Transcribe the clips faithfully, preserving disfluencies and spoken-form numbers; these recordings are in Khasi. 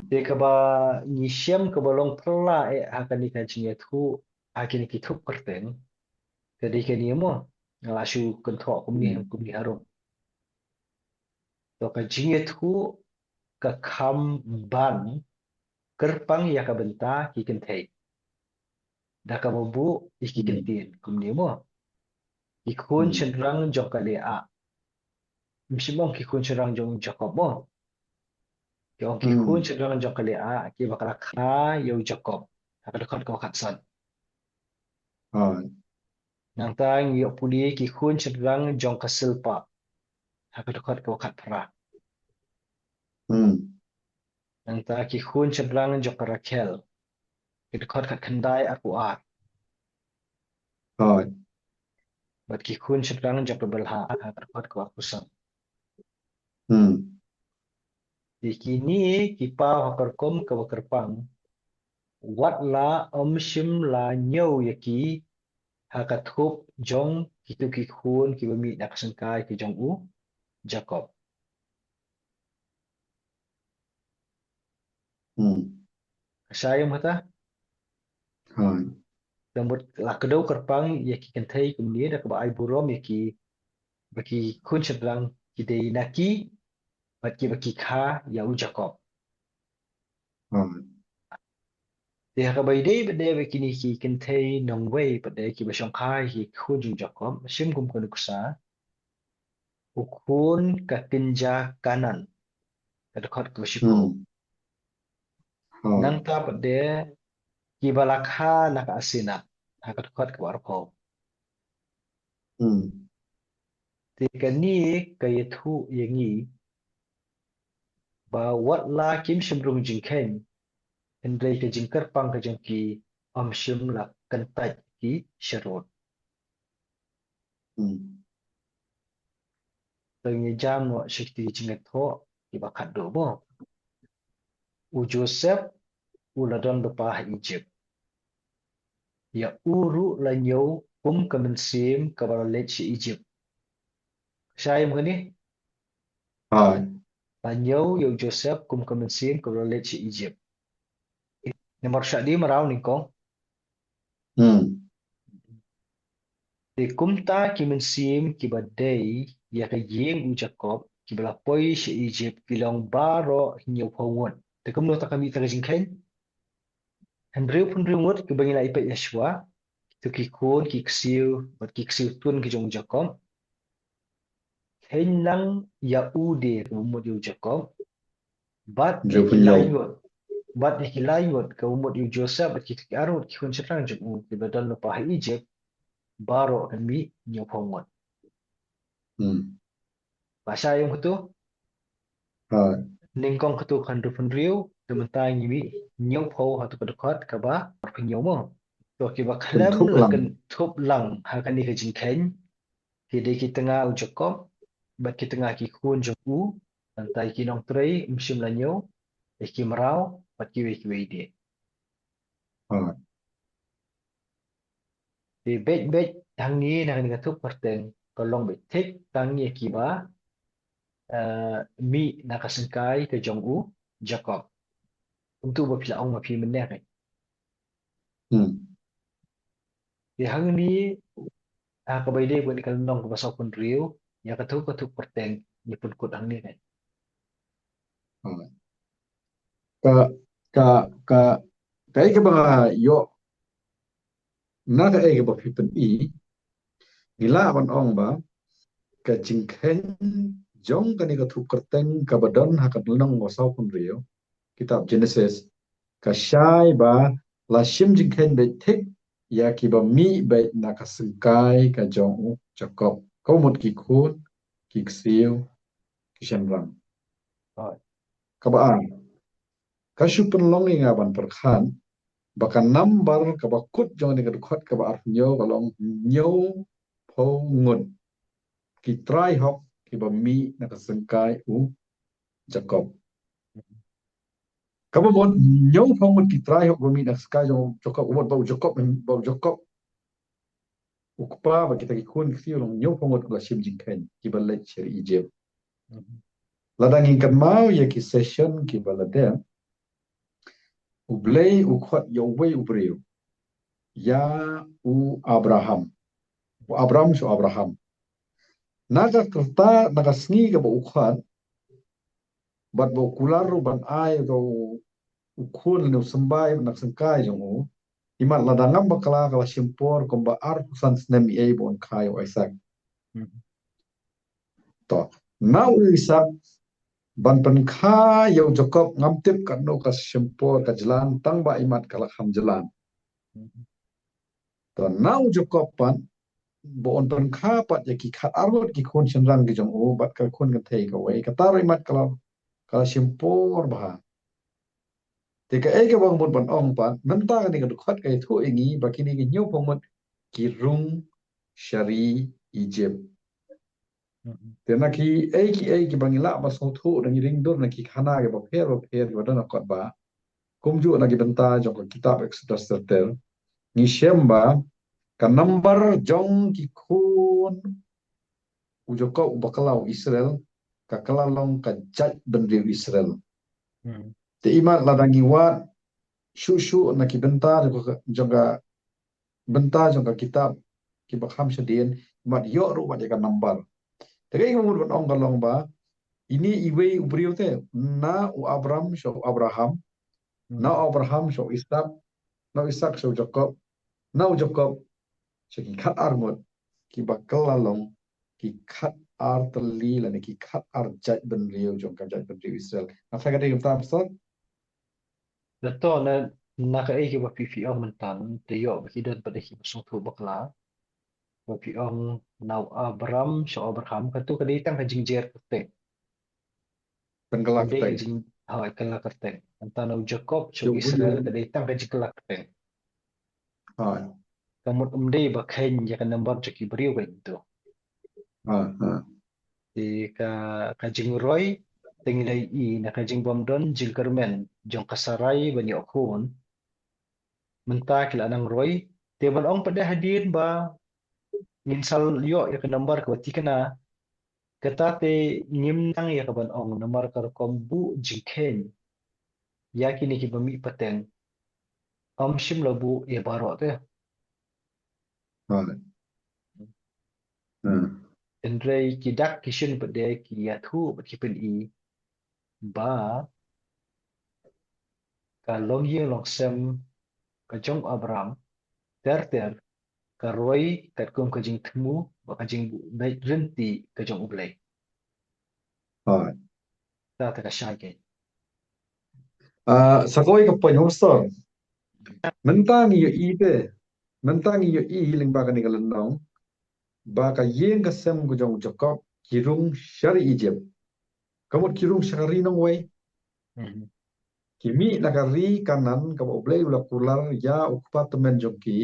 Te kaba ngi shem kaba long pyrshah eh ha kane ka jingïathuh ha kine ki thup kyrteng. Ka dei kane mo, nga la shu kynthoh kumne, hmm, kumne harum. To ka jingïathuh ka kham ban kyrpang ïa ka bynta ki kynthei da kaba buh ïa ki, hmm, kyntien kumne mo. Ki khun, hmm, shynrang jong ka Leah. Ym shym ong ki khun shynrang jong u Jakob mo. Ki ong ki, hmm, khun shynrang jong ka Leah kiba ka la kha ïa u Jakob. Ha ka dkhot kaba khatsan. Hooid. Nangta ngi ïoh pule ki khun shynrang jong ka Silpah. Ha ka dkhot kaba khatphra. Hmm. Nangta ki khun shynrang jong ka Rakhel. Ki dkhot khatkhyndai, arphew ar. Hooid. Bad ki khun shynrang jong ka Bilhah ha ka dkhot kaba arphew san. Hmm. Te kine ki paw ha ka rukom kaba kyrpang. Wat la ym shym la ñiew ïa ki ha ka thup jong kito ki khun kiba mih na ka syngkai ka jong u Jakob. Hmm. Ka shai ïa kata? Hooid. Te mut la kdew kyrpang ïa ki kynthei kumne da kaba ai burom ïa ki ba ki khun shynrang ki dei na ki bad kiba ki kha ïa u Jakob. Hooid. Te ha kaba ïadei bad de ba kine ki kynthei nongwei bad de kiba shongkha ïa ki khun jong u Jakob, shim kum ka nuksa. U khun ka kynja Kanaan. Ka dkhot kaba shiphew. Hmm. Hooid. Nangta pat de kiba la kha na ka Asenat. Ha ka dkhot kaba arphew. Hmm. Te kane ka ïathuh ïa ngi ba wat la kim shym rung jingkheiñ, hynrei ka jingkyrpang ka jong ki ym shym la kyntait ki sharud. Hmm. Te ngi jam noh sha kito ki jingïathoh kiba khatduh mo. U Joseph u la don lypa ha Egypt. Ïa u ruh la ñiew kum ka mynsiem kaba la leit sha Egypt. Shai mo kane? Hooid. La ñiew ïa u Joseph kum ka mynsiem kaba la leit sha Egypt. Namar shah dei mraw nyngkong. Hmm. Te kumta ki mynsiem kiba dei ïa ka ïing u Jakob kiba la poi sha Egypt ki long baroh hynñiewphew ngut. Te kumno te ka mih ka jingkheiñ? Hynriewphew hynriew ngut kiba ngi la ïa peit ha shuwa, kito ki khun ki ksiew bad ki ksiew tun ki jong u Jakob. Kheiñ lang ïa u de kaba mut ïa u Jakob. Bad ïa ki lai ngut. Bad ïa ki lai ngut kaba mut ïa u Joseph bad ki, ki arngut ki khun shynrang jong u kiba don lypa ha Egypt. Baroh ka mih hynñiewphew ngut. Hmm. Ba shai ïa katu? Ha. Nyngkong katu ka hynriewphew hynriew, te mynta ngi mih hynñiewphew ha katu ka dkhot kaba arphew hynñiew mo. To kiba khlem la kynthup lang ha kane ka jingkheiñ. Ki dei ki tnga u Jakob bad ki tnga ki khun jong u, nangta ki nongtrei ym shym la ñiew, ïa ki mraw bad kiwei kiwei de. Te beit beit hangne na kane ka thup kyrteng ka long beit thik tang ïa kiba, eh, mih na ka syngkai ka jong u Jakob. Kumtu ba phi la ong ma phi mynne. Hmm. Te hangne, ha kaba ïadei bad ka lynnong kaba sawphew hynriew, ïa ka thup, ka thup kyrteng ngi pynkut hangne. Hmm. Ka, ka, ka, kaei kaba nga ïoh na kaei kaba phi pyni, ngi lah ban ong ba ka jingkheiñ jong kane ka thup kyrteng kaba don ha ka lynnong kaba sawphew hynriew, kitab Genesis, ka shai ba la shim jingkheiñ beit thik ïa kiba mih beit na ka syngkai ka jong u Jakob, ka mut ki khun, ki ksiew, ki shynrang. Kaba ar, ka shu pynlong ïa nga ban pyrkhat ba ka nambar kaba kut jong kane ka dkhot kaba arphew hynñiew ka long hynñiewphew ngut ki trai hok kiba mih na ka syngkai u Jakob. Kaba mut hynñiewphew ngut ki trai hok ba mih na ka syngkai jong u Jakob, ka mut ba u Jakob, ba u Jakob u kpa bad kita ki khun ki ksiew, long hynñiewphew ngut kiba la shim jingkheiñ kiba leit sha ri Egypt. Mhm. Lada ngin kynmaw ïa ki session kiba la dep, U Blei u khot ïa uwei u briew, ïa u Abraham. U Abram sha u Abraham. Na ka rta, na ka sngi kaba u khot, bad ba u kular ruh ban ai ïa u, u khun lane u symbai na ka syngkai jong u. Imat lada ngam bakla ka la shim por kumba arphew san snem, ïa ba un kha ïa u Isaak. Hmm. To, na u Isaak ban pynkha ïa u Jakob, ngam tip katno ka shim por ka jlan, tang ba imat ka la kham jlan. Hmm. To, na u Jakob pat, ba un pynkha pat ïa ki khat arngut ki khun shynrang ki jong u, bad ka khun kynthei kawei, kata ruh imat ka la, ka la shim por bha. Te kaei kaba nga mut ban ong pat, mynta kane ka dkhot ka ïathuh ïa ngi ba kine ki hynñiewphew ngut ki rung sha ri Egypt. Hmm. Te na kiei kiei kiba ngi lah ban sngewthuh, da ngi ring dur na ki khana kiba pher ba pher kiba don ha kot ba, kumjuh na ki bynta jong ka kitab Exodus ter ter, ngi shem ba ka nambar jong ki khun u Jakob uba kylla u Israel ka kylla long ka jaitbynriew Israel. Hmm. Te imat lada ngi wad shuh shuh na ki bynta jong ka, jong ka bynta jong ka kitab kiba kham shadien, imat ïoh ruh wat ïa ka nambar. Te kaei kaba mut ban ong ka long ba, ine iwei u briew te, na u Abram sha u Abraham, Hmm. na u Abraham sha u Isaak, na u Isaak sha u Jakob, na u Jakob sha ki khat arngut, kiba kylla long ki khat ar tylli lane ki khat ar jaitbynriew jong ka jaitbynriew Israel. Nga tharai ka dei kumta, Pastor? Dato na, na kaei kaba phi, phi ong mynta, te ïoh ba ki don pat da kiba sngewthuh bakla. Ba phi ong na u Abram sha u Abraham, kato ka dei tang ka jingjer kyrteng. Pynkylla kyrteng. Ka dei ka jing, ha, kylla kyrteng. Mynta na u Jakob sha u Israel, ka dei tang ka jingkylla kyrteng. Ha. Ka mut ym dei ba kheiñ ïa ka nambar jong ki briew ka ito. Ha, ha. Te ka, ka jingroi, te ngi la ïohi na ka jingbym don jingkyrmen jong ka Sarai ban ïoh khun. Mynta ki la nang roi, te ban ong pat de hadien ba ngin sa ïoh ïa ka nambar kaba thikna, kata te ngim nang ïa ka ban ong namar ka rukom buh jingkheiñ ïa kine kiba mih pateng. Ym shym la buh ïa baroh te. Right. Hmm. Hynrei ki dak ki shin pat de ki ïathuh bad ki pyni ba ka longïing longsem ka jong Abraham ter ter ka roi katkum ka jingthmu bad ka jingbuh beit rynti ka jong U Blei. Hooid. Ta ta ka shai ke. Ah, sa kawei ka point, Pastor. Mynta ngi ïohi te. Mynta ngi ïohi lyngba kane ka lynnong ba ka ïing ka sem ka jong u Jakob ki rung sha ri Egypt. Ka mut ki rung sha ka ri nongwei. Mhm. Ki mih na ka ri Kanaan kaba U Blei u la kular ïa u kpa tymmen jong ki,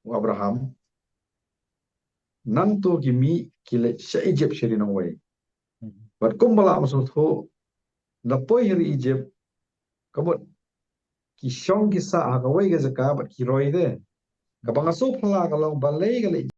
u Abraham. Nangto ki mih ki leit sha Egypt sha ri nongwei. Mhm. Bad kumba la mynta sngewthuh, na poi ha ri Egypt, ka mut ki shong ki sah ha kawei ka jaka bad ki roi te. Kaba nga sngewphylla ka long balei ka leit